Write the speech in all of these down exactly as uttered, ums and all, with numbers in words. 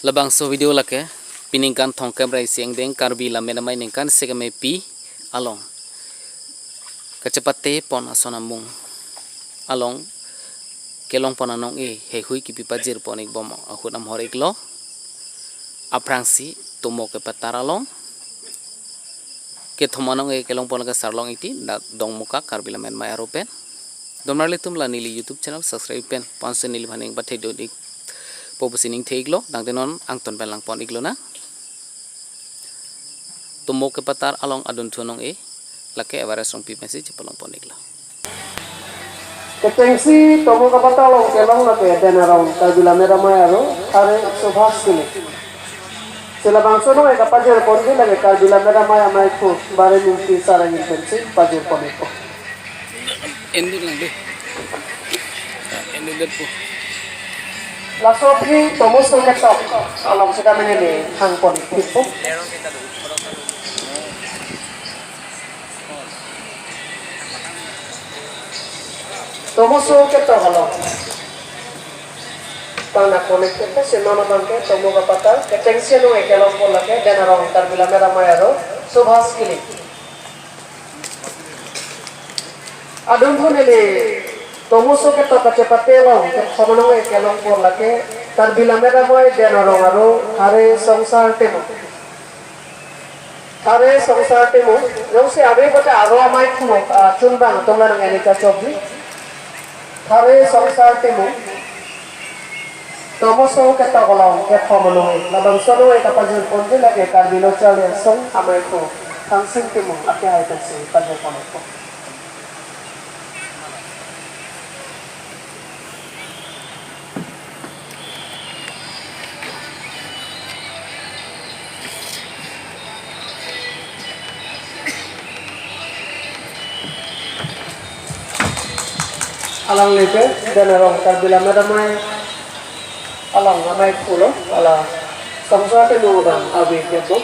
Labangso video lake, piningkan thomkep ra isi angdeng Karbi Lammet Amei ningkan isi keme pi along kachepate pon ason amung along kelong pon anong-e heihui kipi pajir pon ikbom ahut amhor iklo. Aphrangsi tomo kepatar along kethom anong-e kelong pon lake Sarlong Ingti, dak Dongmuka, Karbi Lammet Amei aro pen. Donmarli atum, la neli YouTube channel subscribe pen ponsi neliphan ning pathe dun ikpo pusi ningthe iklo. Tangte non angton pen lang pon iklo nang. Tomo kepatar along adunthu anong-e lake Everest Rongpi pensi chepalong pon iklo. Kechengsi tomo kepatar along kelong lake Den Arong Karbi Lammet Amei aro Thare Subhas Killing. Si labangso anong-e kapajir ponji lake Karbi Lammet Amei amaiphu Baremingti Sar ahin pensi pajir pon ikpo. Endut lang deh. Endut det po. Laso aphi tomoso ketok along sita menene hang pon ikpo. Tomoso ketok along pangnak pon ikpo, si non abangke tomo kepatar kechengsi anong-e kelong pon lake Den Arong Karbi Lammet Amei aro Subhas Killing. Adunthu neli tomoso ketok kachepate along kethom anong-e kelong pon lake Karbi Lammet Amei Den Arong aro Thare Songsar Timung. Thare Songsar Timung, jongsi ave pote aro amaiphu, ah, chunbang atum la nang-en ik kachokji. Thare Songsar Timung. Tomoso ketok along kethom anong-e, labangso anong-e kapajir ponji lake Karbi Lo Charli Asong amaiphu Thangsing Timung akehai pensi pajir pon ikpo. Alangli ke Den Arong Karbi Lammet Amei along amaiphu lo, hala Songsar Timung abang ave ikpo.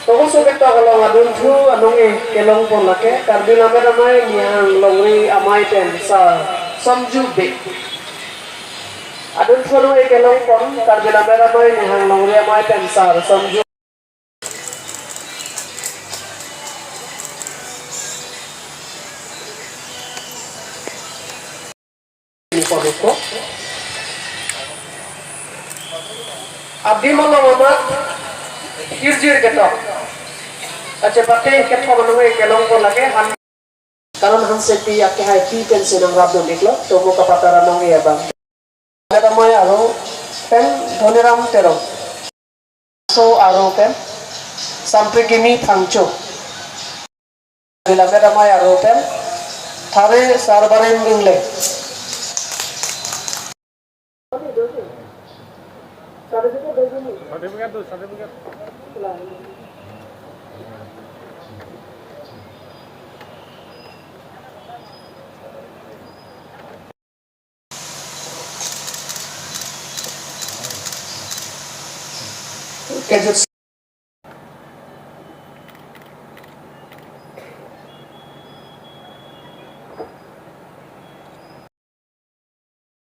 Tomoso ketok along adunthu anong-e kelong pon lake Karbi Lammet Amei Nihang Longri Amei pen Sar Somju Bey. Adunthu anong-e kelong pon Karbi Lammet Amei Nihang Longri Amei pen Sar Somju Adim along amat hirjir ketok kachepate kethom anong-e kelong pon lake Han Karan Hansepi akehai pi pensi nangrap dun iklo, tomo kepatar anong-e abang. Lammet Amei aro pen Dhoniram Teron. So aro pen Samprikimi Phangcho. Lammet Amei aro pen Thare Sarbarem Ingleng. Kejut